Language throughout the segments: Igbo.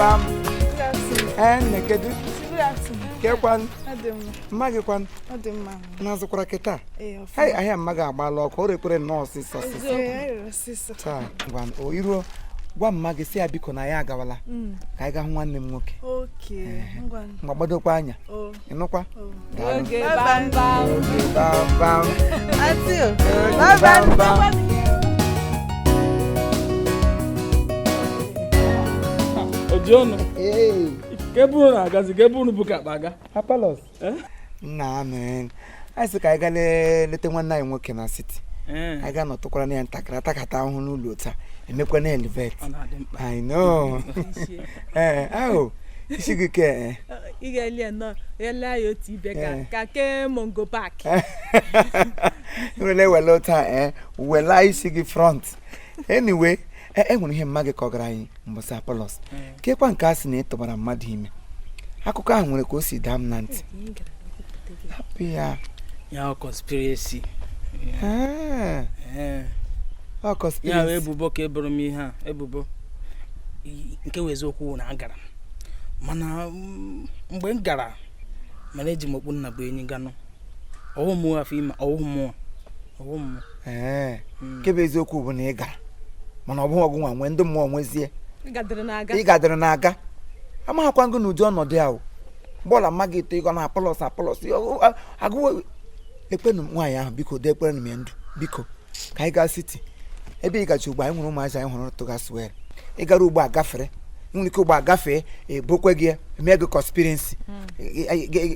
Bam. Ee, nne, kedu? Kekwan? Mma gị kwan? Na-azụkwara kịta? Hei, ahịa mma gị agbaala ọkụ, o rekwere nnọọ ọsịsọ ọsịsọ. Taa, ngwa, o iruo gwa mma gị sị ya biko na ya agawala ka anyị gaa hụ nwanne m nwoke. Ngwa, gbadokwa anya. Ị nụkwa? Daalụ. Oge bam bam. Oge bam bam. Oge bam bam. Ojiọnụ. Ka ebe unu na-agazi, ka ebe unu bụ ka akpa aga. Apalos. Nna amen. Anyị sị ka anyị gaa leta nwanne anyị nwoke na siti. Anyị ga nọtụkwara na ya ntakịrị atakata ahụhụ n'ụlọ taa, emekwa na elevate. Ọ na-adị mkpa. I know. Ee, ahụ isi gị ke ee. Ị ga-eli nnọọ ele ya otu ibe ka ka ke Mongo Park. Nwere wele taa, ee, wela isi gị front. Anyway, e nwere ihe mma gị kọgara anyị mbọsị Apolos. Kekwa nke a sị na ị tụbara mmadụ ime. Akụkọ ahụ nwere ka o si daa m na ntị. Hapụ ya. Ya ọ conspiracy. Ah, Ee. ọ Ya bụ conspiracy. ebubo ka eboro m ihe a, ebubo. Nke wụ eziokwu na agara m. Mana mgbe m gara, mana eji m okpu nna bụ enyi ganụ. Ọwụ mụ afọ ime, ọwụ mụ. Ọwụ mụ. Ee, nke bụ eziokwu bụ na ị gara. Mana ọ bụghị ọgụ nwa nwee ndị mmụọ nwezie. Ị gadịrị na-aga. Ị gadịrị na-aga. Amaghakwa gị n'ụdị ọnọdụ ahụ. Bọọlụ mma gị eto ịgọ na Apolos Apolos. Agụwo ekpenụ m nwaanyị ahụ, biko dee ekpere m ya ndụ, biko ka anyị gaa siti ebe ị gachi ugbu a. Anyị nwere ụmụazị anyị hụrụ tụgasị wel. Ị gara ugbu a gafere, nwere ike ugbu a gafee ebokwe gị eme gị conspiracy.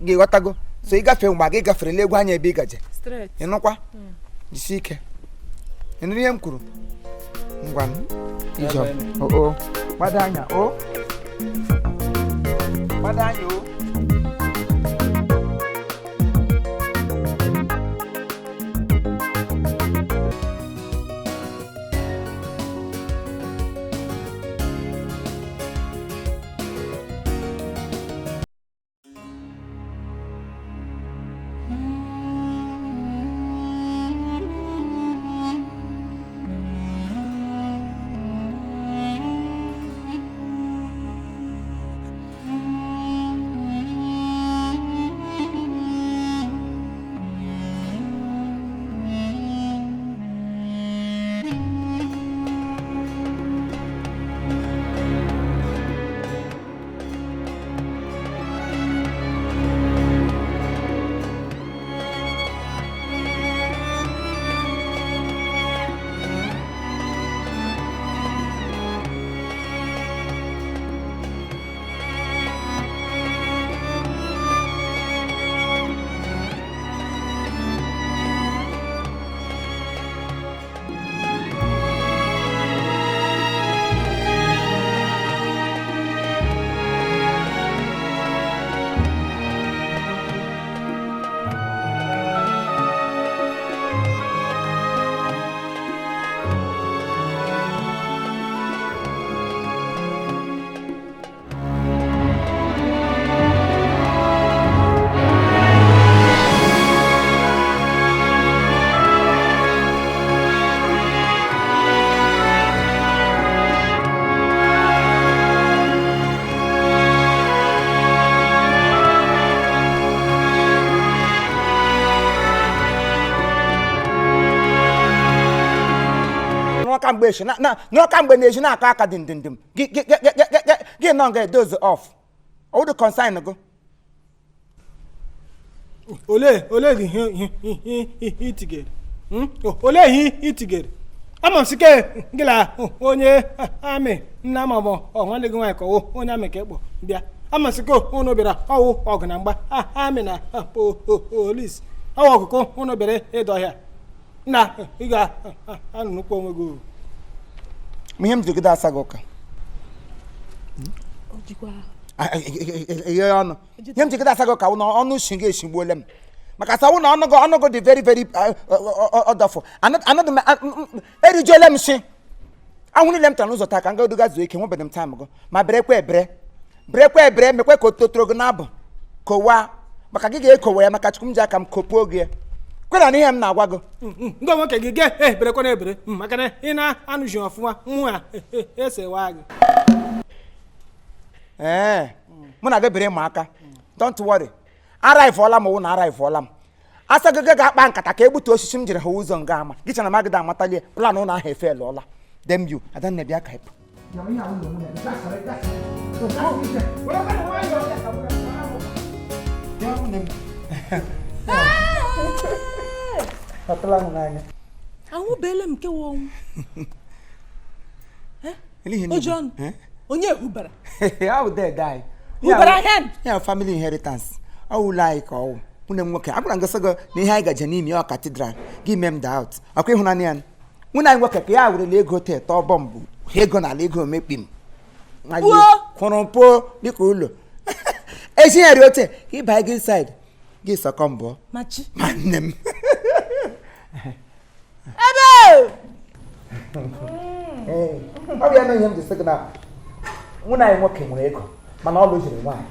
Gị ghọtago? So ị gafee mgbe a gị gafere egwu anya ebe ị gaje. Straight. Ị nụkwa? Jisie ike. Ị nụrụ ihe m kwuru? Ngwa, ijọ o o gbado anya, o gbado anya o. Nọrọ mgbe echi na nọrọ kamgbe na-eji na-akọ aka dị ndịndịm gị gị gị gị gị gị gị nọ nga edozi off ọwụdụ consign gụ. Olee dị ihe ihe ihe ihe itigere? Olee ihe itigere? Ama m sike gị na onye amị nna ma ọ bụ nwanne gị nwaanyị ka ọwụ onye amị ka ịkpọ bịa. Ama m sike unu bịara ọwụ ọgụ na mgba amị na polis ọwụ ọkụkụ unu bịara ịdọ ọhịa na ị ga-anụnụkwa onwe gị o. Ma ihe m jigide asa gị ụka eghe ọnụ, ihe m jigide asa gị ụka wụ na ọnụ shi gị eshigbuole m, maka asawu na ọnụ gị, ọnụ gị dị very very ọdọfụ. Anọdụ m erijuole m shi ahụ niile m tara n'ụzọ taa ka m ga zuo ike. Nwebeghị m time gụ ma berekwa ebere, berekwa ebere, mekwe ka o totoro gị n'abụ kowaa maka gị ga-ekowe ya, maka Chukwu m ji aka m kopuo gị ya. Kwena na ihe m na-agwa gị. Ndị onwe nke gị ge eberekwa na ebere maka na ị na-anụji ọfụma mmụ a esewa gị. Ee, mụ na gị bere ma aka. Don't worry, araivụọla m wụ na araivụọla m. Asa gị ga-akpa nkata ka egbutu osisi m jiri ha ụzọ nga ama gị chana magịda amatalie plan ụlọ ahụ efe lụọla. Dem you adanne bịa ka ịpụ. Ọtụla m n'anya. Ahụbeela m kewa ọnwụ. Ele ihe Oji ọnụ. Onye hubara. Ọ bụ dede anyị. Hubara hen. Ya family inheritance. Ọ wụlọ anyị ka ọ wụ. Nwunye m nwoke, agwara m gị sị gị na ihe anyị gaje n'ime ọ cathedral gị mee m doubt. Ọkwa ịhụnanya ya. Nwunye anyị nwoke ka ya werela ego tee tọọ bọmbụ ego n'ala ego mekpi m. Puo! Kwụrụ puo dịka ụlọ. Ezi ya rie ote ịba gị inside gị sọkọ mbọ. Machi. Ma nne m. Ebe! Ee, ọ bụ ya na ihe m ji sị gị na nwunye anyị nwoke nwere ego mana ọ lụziri nwaanyị.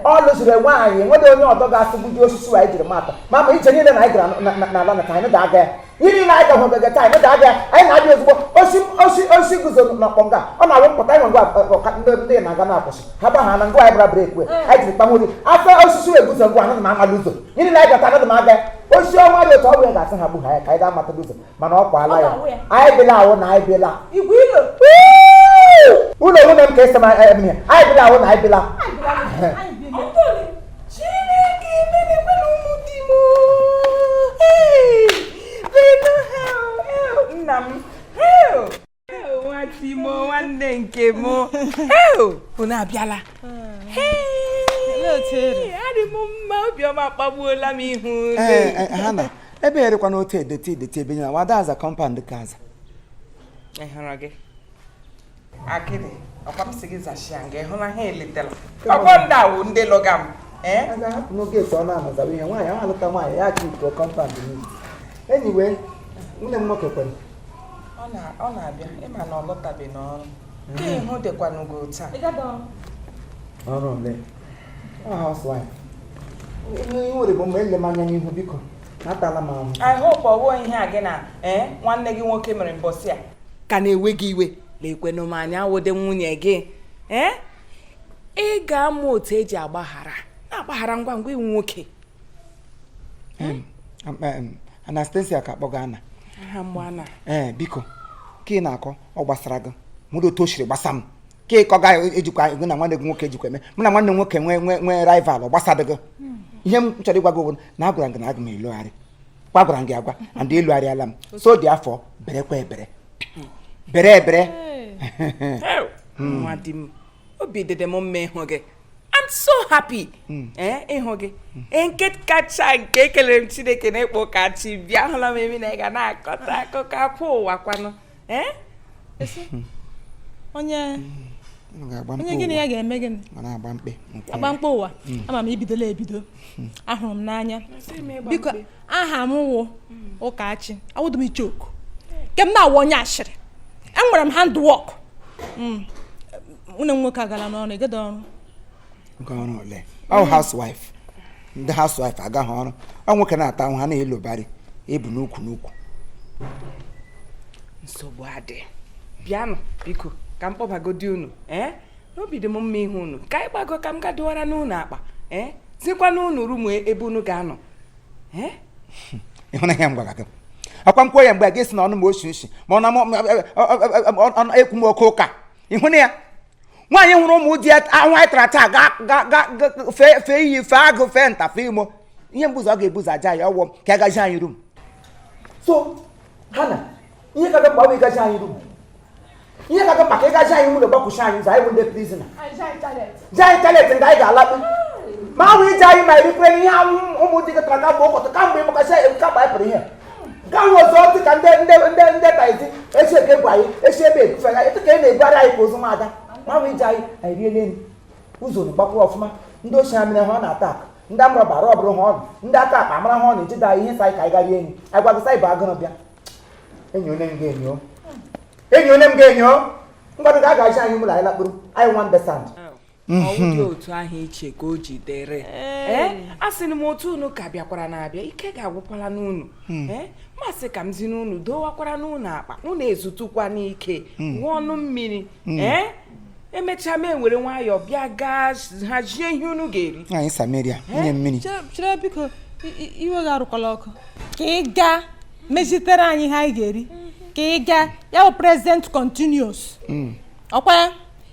Ọ lụziri nwaanyị, enweghị onye ọdọ ga-asị gbuji osisi anyị jiri mata ma ma ije niile na anyị gara n'ala na ka anyị na-aga ya ihe niile anyị gahụ gaga taa anyị na-aga ya anyị na-abịa ozugbo osi osi osi guzo n'ọkpọnga ọ na-awụ mpụta ịnwe ngwa ọka ndị ndị na-aga na-akwụsị ha gba ha na ngwa anyị bụra breki wee anyị jiri kpamori afọ osisi wee guzo ngwa anaghị m amala ụzọ ihe niile anyị gata anaghị m aga ya osisi ọnwa dị otu ọ bụ ya ga-asị ha gbu ha ya ka anyị ga amata ụzọ mana ọ kwaala ya anyị bịala awụ na anyị bịala Igwe ilo. Ụlọ nwunye m ka esi m eme ya anyị bịala awụ na anyị bịala. Chineke emebekwala ụmụ di m. Hey! Leenụ ha o, nna m. Hey! Nwa di m, nwanne nke m. Hey! Unu abịala. Hey! Adị m mma, obiọma akpagbuola m ihu unu. Ee, ha na ebe erekwana otu edete edete ebe nyere wada aza compound ka aza. Ị hụrụ gị? Akịdị, ọkwa m sị gị zachia nga ị hụ na ha eletala. Ọkwọ ndị awụ ndị lụga m. Ee? A ga-ahapụ n'oge etu ọ na-amazawa ihe nwaanyị ahụ alụta nwaanyị ya achị iko compound niile. Anyway, nwunye m nwoke kwere. Ọ na-abịa, ịma na ọ lọtabeghị n'ọrụ. Ka ịhụ dịkwanụgo taa. Ọrụ ole? Ọ housewife. Ihe nwere bụ mgbe ele m anya n'ihu biko. Atala m ahụ. I hope ọ bụghị ihe a gị na ee nwanne gị nwoke mere mbọsị a ka na-ewe gị iwe lekwenụ m anya wode nwunye gị ee ị ga-amụ otu eji agbaghara na-agbaghara ngwa ngwa iwu nwoke. Anastasia ka akpọ gị ana. Aha mgbe ana. Ee, biko ka ị na-akọ ọ gbasara gị mụrụ otu o siri gbasa m ka ịkọ ga ejikwa gị na nwanne gị nwoke ejikwa eme mụ na nwanne m nwoke nwee nwee nwee rival ọ gbasadị gị. Ihe m chọrọ ịgwa gị bụ na agwara m gị na aga m elogharị kwa gwara m gị agwa and elogharịala m so dị afọ berekwa ebere bere ebere. Nwa di m, obi dịdị m mma ịhụ gị. I'm so happy ee ịhụ gị. Nke kacha nke ekelere m Chineke na ịkpọ ka chi bịa ahụla m emi na ị ga na-akọta akụkọ akwa ụwa kwanụ ee. Onye M ga-agba onye mkpe gịnị ụwa. Ya ga-eme gịnị? Ọ na-agba mkpe nkwụ. Agba mkpa ụwa. Ama m ibidola ebido. Ahụrụ m n'anya. Biko, aha m wụ Ụkachi. Awụdụ m ichoku. Nke m na-awụ onye ashịrị. Enwere m handwork. Nwunye m nwoke agala n'ọrụ, ịgada ọrụ. Nke ọrụ ole? Ọ housewife. Ndị housewife agaghị ọrụ. Ọ nwoke na-ata ahụ ha na-elobari ebu n'ukwu n'ukwu. Nsogbu adị, bịanụ biko ka m kpọbagodi unu ee n'obi dị m mma ihu unu ka anyị gbago ka m ga dụwara n'unu akpa ee zikwa n'unu room ebe unu ga-anọ ee. Ịhụnanya m gwara gị akwa m kwuo ya mgbe a ga-esi na ọnụ m oshi oshi ma ọ na ọnụ ekwu m oke ụka ịhụna ya nwaanyị hụrụ ụmụ di ya ahụ anyị tara taa ga ga ga ga fee fee iyi fee agụ fee nta fee imo ihe mbuzo ọ ga-ebuzo aja ya ọwọ ka agaji anyị room so ha na ihe ka mkpa ọ bụ ịgaji anyị room ihe ka mkpa ka ịgaji anyị ụlọ gbakwụchi anyị ụzọ anyị bụ ndị prisoner ji anyị toilet nga anyị ga-alakpu ma ahụ ije anyị ma erikwere ihe ahụ ụmụ di gị tara kamgbe ụkọtụ kamgbe ịmụkasị kamgbe anyị pụrụ ihe gaa hụ ọzọ dị ka ndị ndị ndị ndị taizi echi eke bụ anyị echi ebe ebufe ya etu ka ị na-ebugharị anyị ka ozu nwaada ma ahụ ije anyị anyị riele nri ụzọ gbakwuru ọfụma ndị ochie ha mere ha ọ na-ata akụ ndị amụrọba arụ ọbụrụ ha ọnụ ndị aka akpa amara ha ọnụ ejide anyị ihe sa anyị ka anyị gara enyi anyị gwagụsa ịbụ agụrụ bịa enyi onye m ga-enyo enyi onye m ga-enyo ngwadụ ga agaji anyị ụlọ anyị lakpuru anyị nwa mbesand. Ọwụ dị otu ahụ iche ka o jidere ee a sị m otu unu ka bịakwara na-abịa ike ga-agwụkwala n'unu ee masị ka m zi n'unu dowakwara n'unu akpa unu ezutukwa n'ike ṅụọ ọnụ mmiri ee. Emechaa m ewere nwayọọ bịa gaa hazie ihe unu ga-eri. Anyị Samaria nye mmiri. Chere biko, iwe gị arụkwala ọkụ. Ka ị gaa mezitere anyị ihe anyị ga-eri. Ka ị gaa, ya bụ present continuous. Ọkwa ya?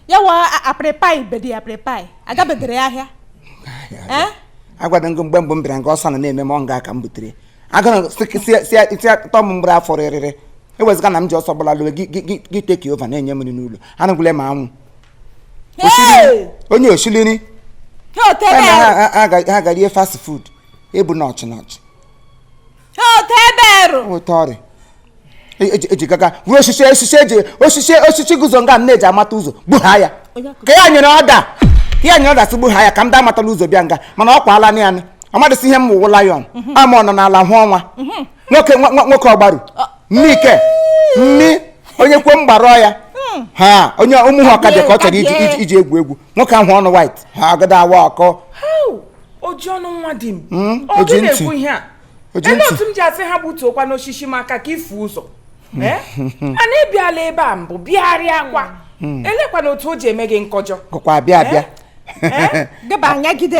Ya wụ aprịpai bedi aprịpai agabedere ya ahịa. Eh? Agwado ngo mgbe mbụ m bịara nga ọsọ nọ na-eme m ọ nga ka m butere agụrụ si atọ m mgbere afọ rịrịrị ewezụga na m ji ọsọ gbala lụwe gị take over na-enye m nri n'ụlọ anụgwule m anwụ. Hey! Onye oshiliri Ha otebe ha gara ihe fast food ebu nọchị nọchị. Ha oteberụ. Ụtọ ọrịa eji gaga ruo osisi osisi eji osisi osisi guzo nga m na-eji amata ụzọ gbugha ya ka ya nyere ọda ka ya nyere ọda si gbugha ya ka m da amatala ụzọ bịa nga mana ọ kwaala na ya amadịsị ihe m wụwụ lion ama ọ nọ n'ala hụ ọnwa nwoke nwoke ọgbaru mmike mmi onye kwuo mgbarọ ya ha onye ụmụ ha ọkabịa ka ọ chọrọ iji egwu egwu nwoke ahụ ọnụ white ha agada awa ọkọ. Oji ọnụ nwa di m. Mm, Ọ oji gị ntị. na-ekwu ihe a? Oji Ele ntị. otu m ji asị ha gbutuokwa n'osisi maka ka ifu ụzọ. Ana ịbịala ebe a mbụ bịarịa kwa. Elekwana otu o ji eme gị nkọjọ. Gụkwa abịa abịa. Gaba anyagide.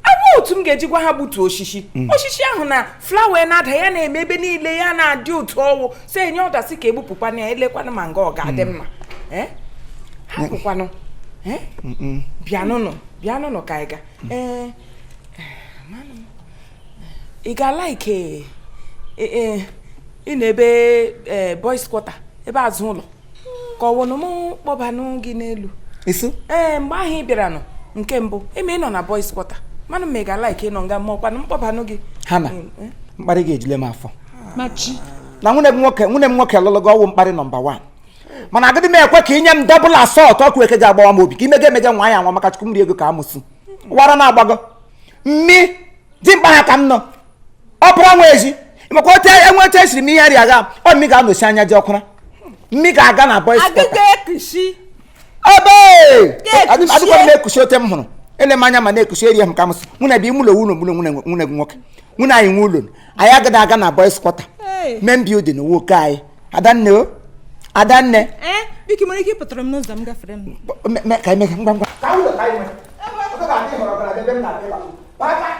Agwa otu m ga-eji gwa ha gbutuo osisi. Osisi ahụ na flawa na-ada ya na-eme ebe niile ya na-adị otu ọwụ sị enye ọdasị ka egbupụkwana ya elekwanụ ma nga ọ ga-adị mma. Hapụkwanụ. Bịanụnụ bịanụnụ ka anyị ga. Ee, ị ga-alaike ị na ebe boys quarter ebe azụ ụlọ ka ọ wụnụ m kpọbanụ gị n'elu. Isu? Ee, mgbe ahụ ị bịaranụ nke mbụ eme ị nọ na boys quarter manụ m ị ga-alaike ịnọ nga ma ọkwanụ mkpọbanụ gị. Ha na mkparị ga-ejile m afọ. Machi. Na nwunye m nwoke lụlụgo ọwụ mkparị nọmba 1 mana agadi m ekwe ka inye m double assault ọkụ eke ji agbawa m obi ka imege emege nwa ya anwa maka chukwu mmiri ego ka amụsụ wara na-agbago mmi dimkpa ha ka m nọ ọ bụrụ nwa ezi makwa otu enweta esiri m ihe arịa agha ọ mmi ga-anọchi anya ji ọkwụra mmi ga-aga na boys quarter. Agịga ekushi. Ebe Ga-ekushie. adịkwa m na-ekushi ote m hụrụ ele m anya ma na-ekushi eri m ka m sị nwunye bi ime ụlọ ụlọ mụlụ nwunye gị nwoke nwunye anyị nwe ụlọ anyị agaghị aga na boys quarter Hey. main building nwoke anyị adanne o adanne Biko nwere ike ịpụtara m n'ụzọ m gafere m. ka anyị mee ngwa ngwa ka ụlọ ka anyị nwee. Ọ ga-adị họrọ gara ebe m na-abịa. Bye bye.